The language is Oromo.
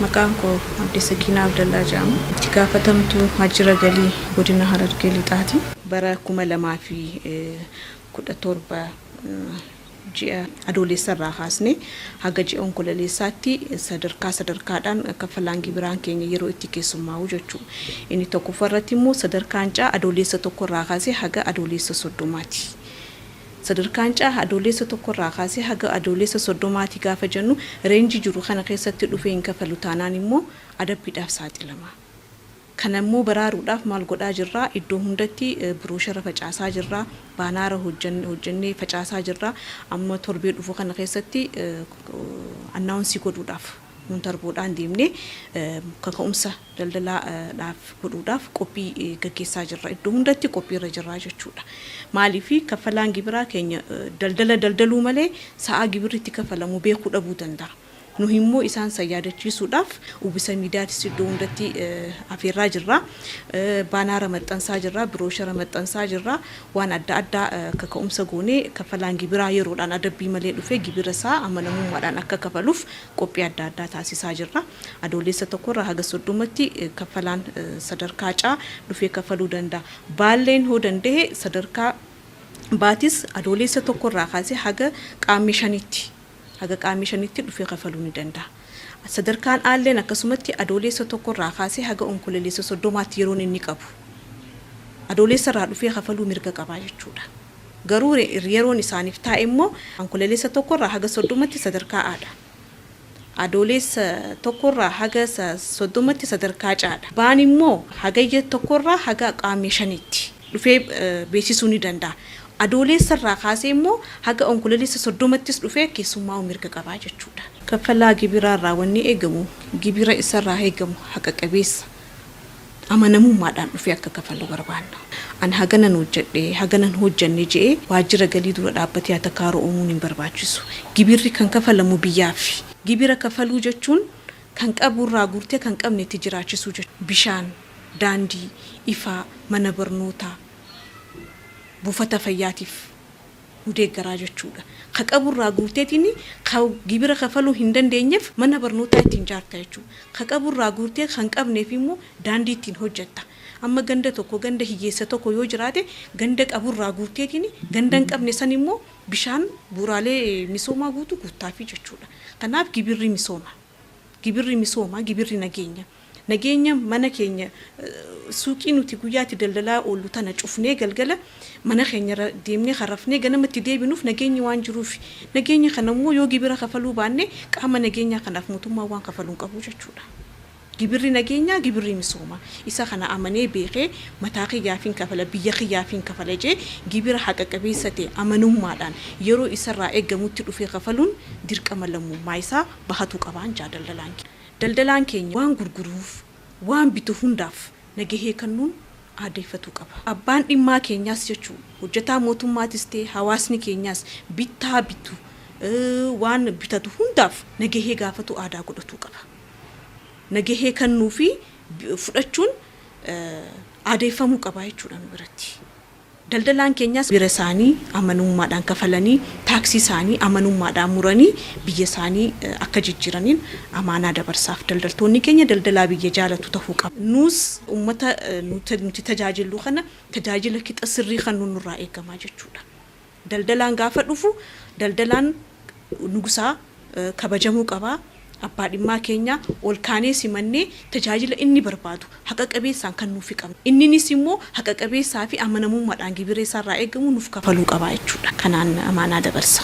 Maqaan koo Aadde Sakiinaa Abdallaa jedhama. Itti gaafatamtuu Waajjira Galii Godina Harargee Lixaati. Bara 2017 ji'a Adoolessa irraa kaasnee haga ji'a Onkololeessaatti sadarkaa sadarkaadhaan kaffalaan gibiraan keenya yeroo itti keessummaa'u jechuudha. Inni tokkoffaa irratti immoo sadarkaan C Adoolessa 1 irraa kaasee haga Adoolessa 30ti. Sadarkaan C Adoolessa 1 irraa kaasee haga Adoolessa 30ti gaafa jennu reenjii jiru kana keessatti dhufee hin kafalu taanaan immoo adabbiidhaaf saaxilama. Kana immoo baraaruudhaaf maal godhaa jirra? Iddoo hundatti birooshara facaasaa jirra, baanaara hojjennee facaasaa jirra. Amma torbee dhufu kana keessatti annaawunsii godhuudhaaf muntarboodhaan deemnee kaka'umsa daldalaa dhaaf godhuudhaaf qophii gaggeessaa jirra. Iddoo hundatti qophii irra jirra jechuudha. Maaliif kaffalaan gibiraa keenya daldala daldaluu malee sa'aa gibirri itti kafalamu beekuu dhabuu danda'a. Nuhi immoo isaan san yaadachiisuudhaaf uwwisa miidiyaatis iddoo hundatti afeerraa jirra. Baanaara maxxansaa jirra, birooshara maxxansaa jirra. Waan adda addaa kaka'umsa goonee kaffalaan gibiraa yeroodhaan adabbii malee dhufee gibira isaa amanamummaadhaan akka kafaluuf qophii adda addaa taasisaa jirra. Adoolessa 1 irraa haga 30tti kaffalaan sadarkaa C dhufee kafaluu danda'a. Baalleen hoo dandahe sadarkaa Baatis Adooleessa 1 irraa kaasee haga Qaammee 5tti haga Qaammee 5tti dhufee kafaluu ni danda'a. Sadarkaan Aalleen akkasumatti Adooleessa 1 irraa kaasee haga Onkololeessa 30tti yeroon inni qabu. Adooleessa irraa dhufee kafaluu mirga qaba jechuudha. Garuu yeroon isaaniif taa'e immoo Onkololeessa 1 irraa haga 30tti sadarkaa A dha. Adooleessa 1 irraa haga 30tti sadarkaa C dha. Baan immoo Hagayya 1 irraa haga Qaammee 5tti dhufee beeksisuu ni danda'a. Adooleessa irraa kaasee immoo haga Onkololeessa 30ttis dhufee keessummaa'uu mirga qaba jechuudha. Kaffalaa gibiraa irraa wanni eegamu gibira isarraa eegamu haqa qabeessa amanamummaadhaan dhufee akka kafalu barbaanna. An haganan hojjadhe, haganan hojjanne je'ee waajjira galii dura dhaabbatee atakaaroo uumuun hin barbaachisu. Gibirri kan kafalamu biyyaafi. Gibira kafaluu jechuun kan qaburraa guurtee kan qabne itti jiraachisuu jechuudha. Bishaan, daandii, ifaa, mana barnootaa, buufata fayyaatiif nu deeggaraa jechuudha. Ka qaburraa guurteetiin ka gibira kafaluu hin dandeenyeef mana barnootaa ittiin jaarta jechuudha. Ka qaburraa guurtee kan qabneef immoo daandii ittiin hojjatta. Amma ganda tokko ganda hiyyeessa tokko yoo jiraate ganda qaburraa guurteetiin ganda hin qabne san immoo bishaan bu'uuraalee misoomaa guutuu guuttaafii jechuudha. Kanaaf gibirri misooma. Gibirri misooma, gibirri nageenya. Nageenya mana keenya suuqii nuti guyyaa itti daldalaa oollu tana cufnee galgala mana keenya deemnee kan rafnee ganama itti deebinuuf nageenyi waan jiruufi. Nageenya kana immoo yoo gibira kafaluu baanne qaama nageenyaa kanaaf mootummaan waan kafalu hin qabu jechuudha. Gibirri nageenyaa gibirri misooma. Isa kana amanee beekee mataa kiyyaafiin kafala, biyya kiyyaafiin kafala jedhee gibira haqa qabeessa ta'e amanummaadhaan yeroo isarraa eegamutti dhufee kafaluun dirqama lammummaa isaa bahatuu qabaan jedha daldalaan keenya. Daldalaan keenya waan gurguruuf, waan bitu hundaaf nagahee kannuun aadeeffatuu qaba. Abbaan dhimmaa keenyaas jechuu hojjetaa mootummaatis ta'e hawaasni keenyaas bittaa bitu, waan bitatu hundaaf nagahee gaafatuu aadaa godhatuu qaba. Nagahee kannuu fi fudhachuun aadeeffamuu qaba jechuudha nu biratti. Daldalaan keenyaas gibira isaanii amanummaadhaan kafalanii, taaksii isaanii amanummaadhaan muranii biyya isaanii akka jijjiiraniin amaanaa dabarsaaf. Daldaltoonni keenya daldalaa biyya jaalatu tahuu qaba. Nuus ummata nuti tajaajillu kana tajaajila qixa sirrii kennuun nurraa eegama jechuudha. Daldalaan gaafa dhufu daldalaan nugusaa kabajamuu qaba. Abbaa dhimmaa keenya ol kaanee simannee tajaajila inni barbaadu haqa qabeessaan kennuufii qabna. Inninis immoo haqa qabeessaa fi amanamummaadhaan gibira isaarraa eegamu nuuf kafaluu qaba jechuudha. Kanaan amaanaa dabarsa.